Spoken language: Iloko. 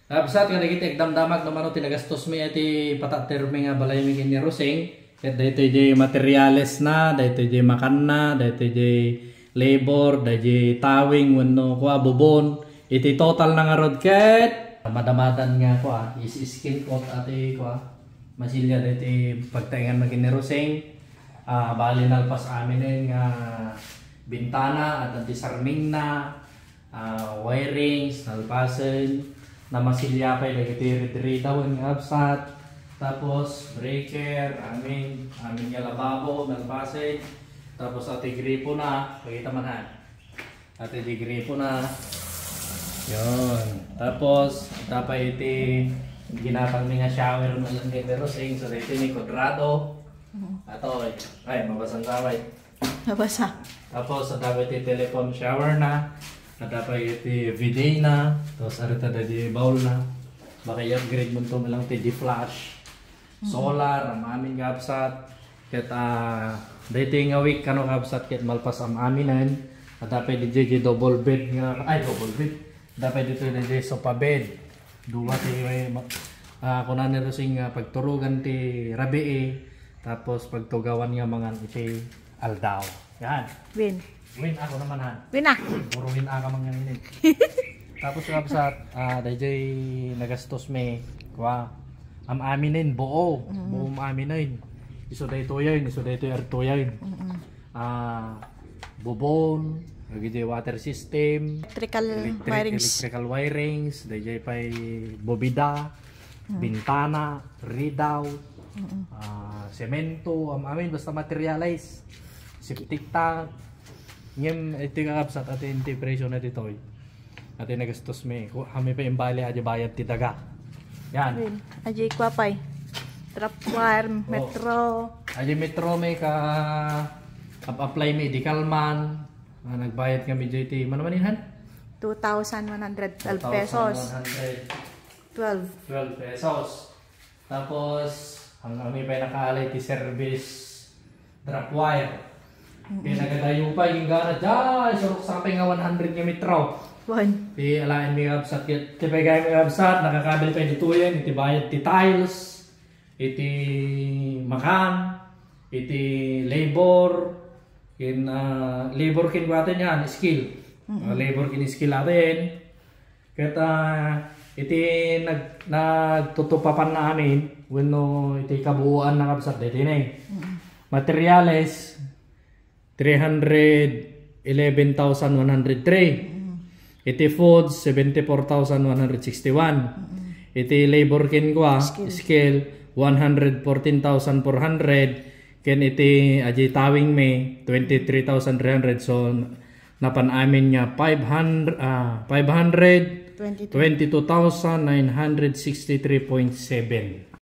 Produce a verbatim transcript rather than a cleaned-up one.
Kabsat, kadagiti agdamdama no mano ti nagastos mi iti patater mi nga balay mi ken ni Rosing. Ket daytoy jay materiales na, daytoy jay makanna, daytoy jay labor, dayjay tawing wenno kua bubon. Iti total na ngarud ket madamadan nga kua, is skill coat ati kua. Masilya daytoy pagtaengan mi ken ni Rosing. Ah, bali nalpas aminen nga bintana, adda ti sarmingna, ah, wirings, nalpasen, namasilya pay dagiti ridradawen nga kabsat. Tapos breaker, amin, amin nga lababo, nalpasen. Tapos ati gripo na, pakita man han. Ati di gripo na. Yon. Tapos, tapay iti ginatang mi nga shower na lang ni Rosing. So, dito ni Quadrado. Mhm. Ato, ay, mabasang taway. Mabasa. Tapos, adda pay iti telephone shower na. Adda pay iti bidet na. Tapos, arita da di bowl na. Baka i-upgrade mo ito lang ti di flash. Mhm. Solar, am-amin kabsat. Ket, ah, daytoy nga week, kano kabsat, ket malpas am-aminen. Adda pay di, di double bed nga, ay, double bed. Adda pay dito di, di sofa bed. Dua ti, ah, kuna ni Rosing nga pagturugan ti rabii. Tapos pagtugawan nga mangan iti aldaw. Yan. Win. Win ako naman, ha. Win na. Puro win ako man ngayon, eh. Tapos, kabsat, ah, dayjay nagastos mi, kua, am-aminen, buo. Mm-mm. Buo am-aminen. Isu daytoyen, isu daytoy artoyen. Mm-mm. Ah, bubon, dagiti water system, Electrical electric, wirings. Electrical wirings, dayjay pay bobida, Mm. bintana, ridaw, Mm-mm. ah, semento, am-amin, basta materialize. Septic tank. Ngem, iti kakabsat, ati integration na ditoy. Ati nagastos mi. Ku-, kami pa imbali, adi bayad ti daga. Yan. Win. Adi kua pay. Trap wire, Oh. metro. Adi metro mi ka ap-apply mi, di kalman. Ah, nagbayad kami dito. Mano man yan? Two thousand one hundred twelve pesos. Two thousand one hundred. Twelve. Twelve pesos. Tapos, ang kami pa nakaalay ti service drop wire. Mm-mm. Kaya nagadayo pa, yung gana, dyan, surok sa akin nga one hundred nga metro. One. Ti alain mi kabsat, ti pagay mi kabsat, nakakabil pa dito yan, iti bayad, ti tiles, iti makan, iti labor, kin, ah, labor kin kuwaten yan, skill. Mm-mm. Ah, labor kin skill atin. Ket, ah, iti nag-, nagtutupapan na amin, wenno iti kabuuan na kabsat, daytoy ne. Mm. Materials, three hundred eleven thousand one hundred three. Mm. Iti food, seventy-four thousand one hundred sixty-one. Mm. Iti labor ken kua, Skill. skill, one hundred fourteen thousand four hundred. Ken iti adi tawing mi, twenty-three thousand three hundred. So, napan amin nga five hundred, ah, five hundred twenty-two. Twenty-two thousand nine hundred sixty-three point seven.